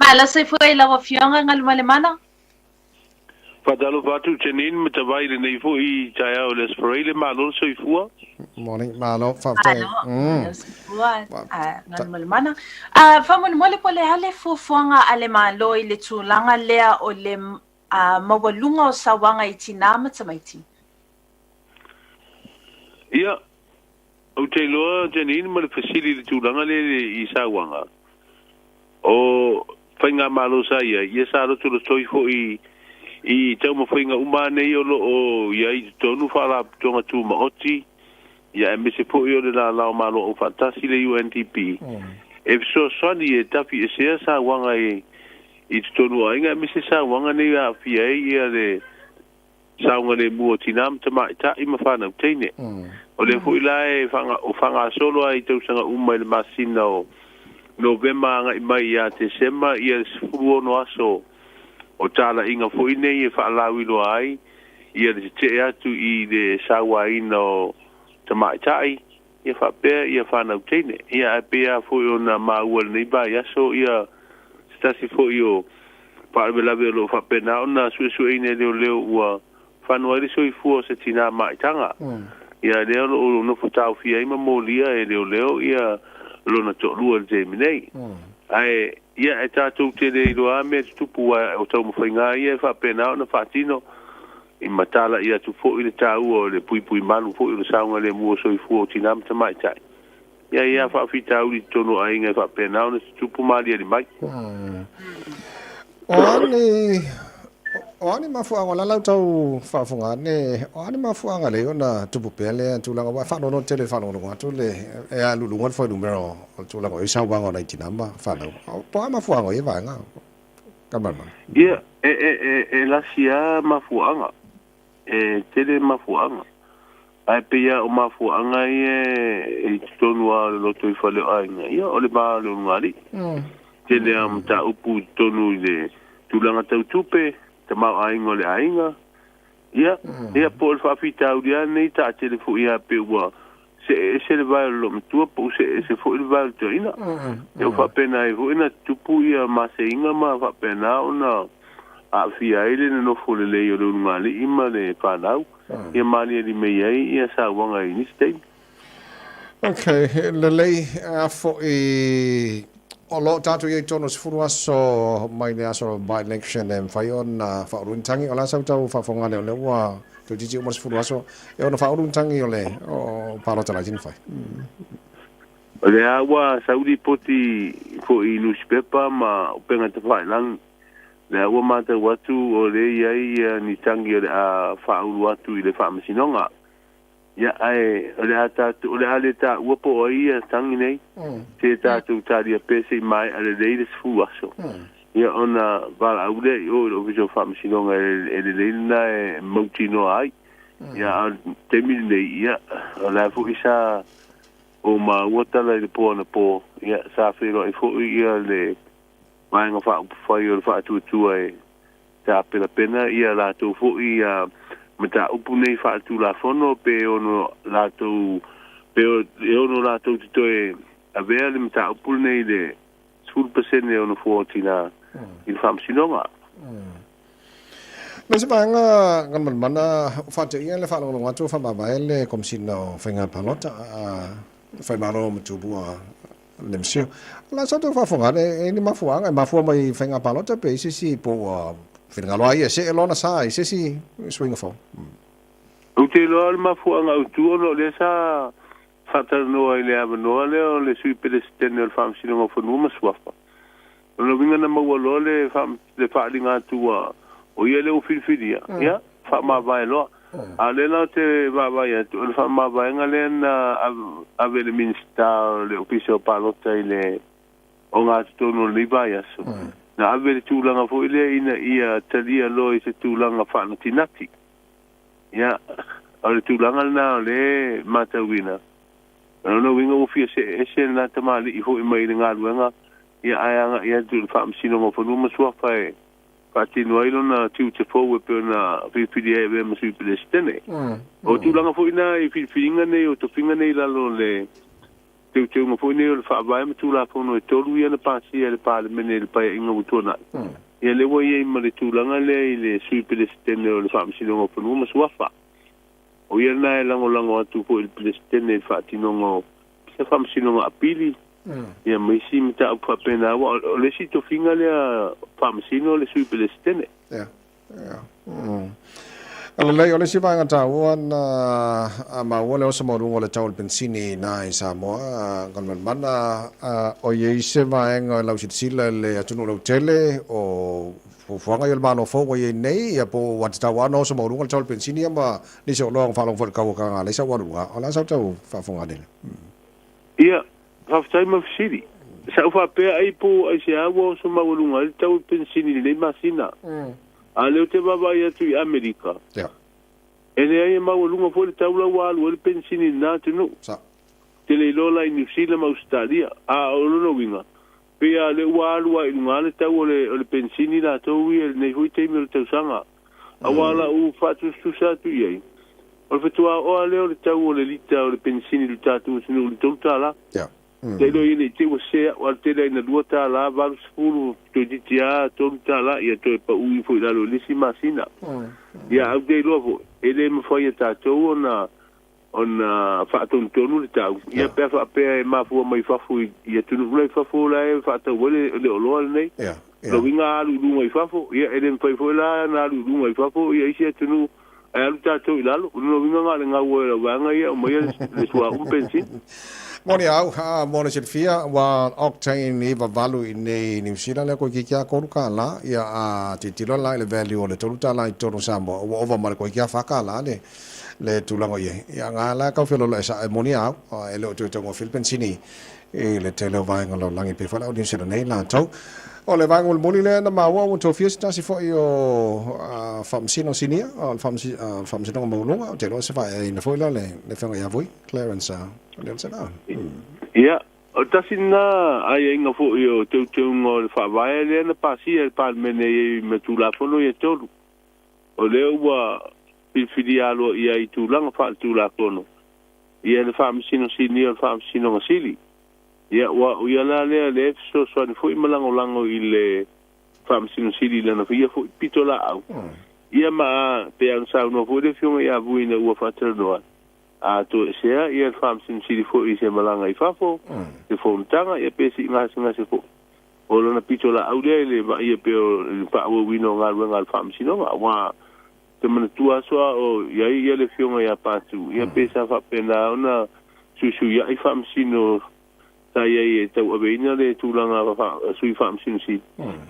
Malo soifua i lau Afioga Galumalemana. Faatalofa atu Janine ma Tavai i lenei foi taeao i le Aso Faraile, malo le soifua. Morning, malo, faafetai. Malo, malo soifua, Galumalemana. Faamolemole po o le a le fuafuaga a le Malo i le tulaga lea o le maualuga o sauaga i tinā ma tamaiti? Ia, ou te iloa Janine ma le fesili i le tulaga lea i sauaga, o faigamalo sa i ai, ia sa lotolotoi foi i taumafaiga uma lava nei o lo o i ai i totonu Faalapotopotoga Tumaoti, ia aemaise foi o le Lala o Malo Aufaatasi, le UNDP, e fesoasoani e tafiesea sauaga i totonu o aiga, aemaise sauaga nei e aafia ai ia le saogalemu o tinā ma tamaitai ma fanau teine. O lea foi la e faagasolo lava i tausaga uma i le masina o Novema agai mai ia Tesema ia le 16 aso o talaiga foi nei e faalauiloa ai ia le tetee atu i le sauaina o tamaitai ia faapea ia fanau teine. Ia ae pei lava foi ona maua i lenei vaiaso ia se tasi foi o faalavelave o lo o faapena ona suesueina e leoleo ua fano ai le soifua o se tinā maitaga. Ia lea o lo o nofo taofia ai ma molia e leoleo ia lona toalua i le taimi nei. Ae ia e tatou te le iloa lava mea tutupu aua o taumafaiga ia e faapena ona faatino i matalaia atu foi le taua o le puipui malu foi o le saogalemu o soifua o tinā ma tamaitai. Ia ia faafitauli i totonu o aiga e faapena ona tutupu ma aliali mai. O a ni o a ni mafuaaga o le a la outou faafofoga ane, o a ni mafuaaga lelei ona tupu pea lea tulaga aua e faanoanoa tele i le faalogologo atu le e alu i luga le fuainumera o le tulaga o i ai sauaga o nai tinā ma fanau. Po o a mafuaaga o ia vaega? Ia, e, e, e, e lasi lava mafuaaga. E tele mafuaaga. Ae pei lava o mafuaaga ia e i totonu lava o le lotoifale o aiga, ia o le va o le ulugalii. Tele lava o mataupu i totonu i le tulaga tau tupe, tamaoaiga o le aiga, ia, ia po o le faafitauli lava lenei taatele foi lava pei ua see ese le vae o le loomatua po ua see ese foi le vae o le toeaina. Ia ua faapena ai foi ona tutupu ia maseiga ma faapena ona aafia ai le nonofo lelei o le ulugalii ma le fanau, ia maaliali mai ai ia sauaga i nisi taimi. Ok, lelei a foi o lo o tatou i ai totonu o 10 aso mai le aso by-election e mafai ona faaulu ni tagi. O le a sau tau faafofoga ane o lea ua toeitiiti uma le 10 aso e ono faaulu ni tagi o le o palota laiti na fai. O lea ua sau lipoti foi i nusipepa ma upega tafailagi, lea ua matau atu o lea e i ai ia ni tagi o le a faaulu atu i le faamasinoga. Ia, ae o le a tatou, o le a le taua po o ai ia tagi nei, se tatou talia pea se i maea lelei le 10 aso. Ia ona valaau lea i o i le Ofisa o Faamasinoga e lelei lena e mautinoa ai. Ia, a o le taimi lenei, ia, o la foi sa ou maua tala i le po anapo, ia, sa feiloai foi ia le Vaega Faaupufai o le Faatuatua e tapenapena ia latou foi ia mataupu nei faaletulafono pe ono latou pe e ono latou te toe avea le mataupu lenei i le 10% o nofoa o tinā i le faamasinoga. Ma se vaega Galumalemana o faateia le faalogologo atu o faamavae le Komesina o Faiga Palota a Faimalo ma Tubua Le Msio. O la sa tou faafofoga ane e ni mafuaaga e mafua mai i faiga palota pe i se isi po ua finagalo lava ia e see lona sa i se isi suiga fou. Ou te iloa o le mafuaaga autu ona o lea sa faatalanoa i le avanoa lea o le Sui Peresetene o le Faamasinoga o Fanua ma Suafa. O lona uiga na maua loa le le faaaliga atu ua o ia lea ua filifilia, ia, faamavae loa. A o lea la ou te vaavaai atu, o le faamavaega lea na ave e le Minisita o le Ofisa o Palota i le ogatotonu o lenei vaiaso, na ave i le tulaga foi lea ina ia talia loa i se tulaga faanatinati. Ia, o le tulaga lena o lea e matauina, o lona uiga ua fia see ese lena tamalii foi mai le galuega Ia ae agai atu i le Faamasinoga o Fanua ma Suafa e faatino ai lona tiute fou e pei ona filifilia ai e avea ma Sui Peresetene. O tulaga foi na i filifiliga nei o tofiga nei i lalo o le Teuteuga foi nei o le Faavae ma Tulafono e 3 ia na pasia e le Palemene i le Paeaiga ua tuanai. Ia lea ua i ai ma le tulaga lea i le Sui Peresetene o le Faamasinoga o Fanua ma Suafa. O ia lena e lagolago atu foi i le Peresetene i le faatinoga o se faamasinoga apili, ia ma isi mataupu faapena, aua o le isi tofiga lea faamasino le Sui Peresetene. Ia. Ia. Lelei, o le isi vaega taua na maua le oso maualuga o le tau o le penisini i ina i Samoa, Galumalemana, o i ai se vaega o lau silasila i le atunuu lautele o fuafuaga ia o le Malo fou ua i ai nei, ia po ua tatau lava ona oso maualuga le tau o le penisini ia ma nisi o oloa na faalogo foi i le tau o Kagalaisa ua alu i luga. O le a sau tau faafofoga nei? Ia, Faafetai ma fesili. Sa ou faapea ai po o aisea ua oso maualuga ai le tau o le penisini i lenei masina. A o lea ou te vaavaai atu i Amerika, e leai e maualuga foi le tau la ua alu ai le penisini i lena atunuu. Ou te le iloa la i Niu Sila ma Ausetalia. A o lona uiga, pei lava o lea ua alu lava i luga le tau o le penisini latou ia i lenei foi taimi o le tausaga. Aua la ou faatusatusa atu i ai, o le faatoa oo lava lea o le tau o le lita o le penisini i le tatou atunuu i le $3. Tailo ia ne i te i ua sese a'u, a o le tele ai ina $2 80, toeitiiti lava $3, ia toe pau ifo i lalo i le isi masina. Ia ae ou te iloa foi, e le mafai e tatou ona ona faatonutonu le tau, ia pe a faapea e mafua mai fafo i atunuu la i fafo la e faatau ai le oloa lenei. O le uiga a alu i luga i fafo, ia e le mafai foi la ona alu i luga i fafo ia isi atunuu ae alu tatou i lalo. O lona uiga na o le gau ai o vaega ia e aumaia le suauu ma penisini. Moni au, mo le silafia, ua octane 98 i inei i Niu Sila lea toeitiiti lava $3, ia a tilotilo la i le value o le $3 i totonu o Samoa, ua ova ma le toeitiiti lava $4 le le tulaga o i ai. Ia, na la e tau feoloolo e sao, e moni a au, e le o toe taugofie le penisini i le tele o vaega o le lalolagi pei foi la o Niu Sila nei latou. O le vaega mulimuli lea na maua ua tofia se tasi foi o Faamasino Sinia o le Faamasinoga Maualuga, ou te iloa o se vaeaina foi lea o le Afioga ia Vui, Clarence Nelson. Ia, o le tasi lena aiaiga foi o teuteuga o le Faavae lea na pasia e le Palemene i ai ma Tulafono ia e 3. O lea ua filifilia aloaia ai i tulaga faaletulafono ia le Faamasino Sinia o le Faamasinoga Sili. Ia, ua o ia la lea lea e fesoasoani foi ma lagolago i le Faamasino Sili i lana ia foi pitolaau. Ia ma pei ona saunoa foi le Afioga ia Vui ina ua faatalanoa, a toesea ia le Faamasino Sili foi i se malaga i fafo, se fonotaga, ia pe sii gasegase foi. O lona pitolaau lea i le vaaia pea o le faaauauina o galuega a le Faamasinoga, aua te manatua aso a o i ai ia le Afioga ia Patu, ia pe sa faapena ona suisuia'i Faamasino sa i ai e tauaveina le tulaga Sui Faamasino Sili,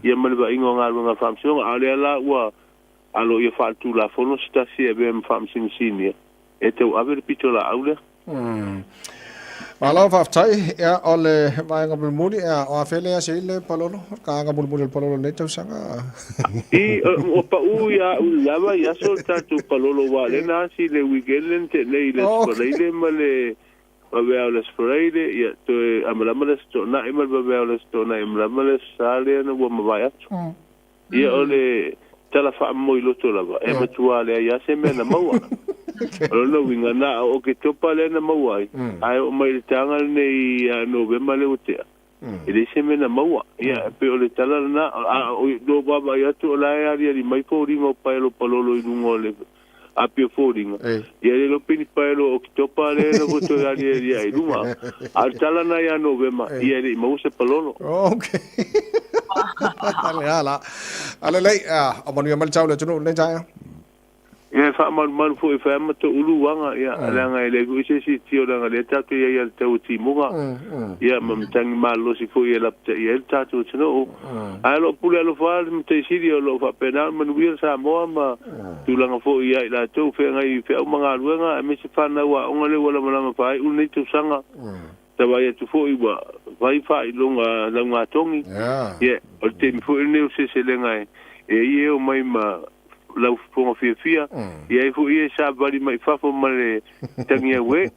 ia ma le vaaiga o galuega a le Faamasinoga. A o lea la ua aloaia faaletulafono se tasi e avea ma Faamasino Sinia e tauave le pitolaau lea. Malo faafetai. Ia, o le vaega mulimuli, ia, o afea lea se i le palolo, o le kaaga mulimuli o le palolo lenei tausaga. I, ua pau ia au i lava i aso le tatou palolo aua o lea na asi le weekend lea na tea nei i le Aso Faraile ma le vaveao o le Aso Faraile, ia, toe amalama le Aso Toonai ma le vaveao o le Aso Toonai amalama le Aso Sa lea na ua mavae atu. Ia o le tala faamomoiloto lava, e matua leai lava se mea na maua. O lona uiga, na o Oketopa lea na maua ai, ae oo mai i le taga lenei ia Novema lea ua tea, e leai se mea na maua. Ia, e pei o le tala lena, a o lou vaavaai atu o la e aliali mai foliga o paelo palolo i luga o le apia foliga, ia le iloa pe ni paelo o Oketopa lea na ua toe aliali ai i luga. A o le tala lena ia Novema, ia e le i maua se palolo. Okay. Le ala. Alelei, o manuia mai le tau le atunuu lenei taeao. Ia e faamalumalu foi e fai lava ma toulu uaga, ia, leaga e leai foi se isi e tio leaga lea tatou te i ai i le tau o timuga, ia, ma matagi malolosi foi e lapataia ai le tatou atunuu. Ae o lo o pule alofa lava le Matai Sili, o lo o faapena ona manuia le Samoa ma tulaga foi ia i latou feagai i feau ma galuega aemaise fanau aoga lea ua lamalama faaiu lenei tausaga. Tavai atu foi ua fai faailoga laugatogi. Ia, o le taimi foi lenei o seleselega e ai e omai ma lau fofoga fiafia, e ai foi e savali mai fafo ma le tangi auē.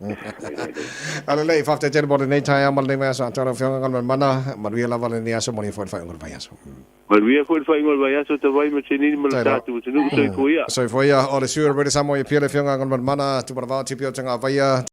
Alelei, faafetai tele mo lenei taeao ma lenei vaiaso atoa lau Afioga Galumalemana. Manuia lava lenei aso, manuia foi le faaiuga o le vaiaso. Manuia foi le faaiuga o le vaiaso, Tavai ma Chenini ma le tatou atunuu. Soifua ia. Soifua ia. O le sui o le Radio Samoa i Apia le Afioga Galumalemana Tumanavao Tipi o Tagavaia.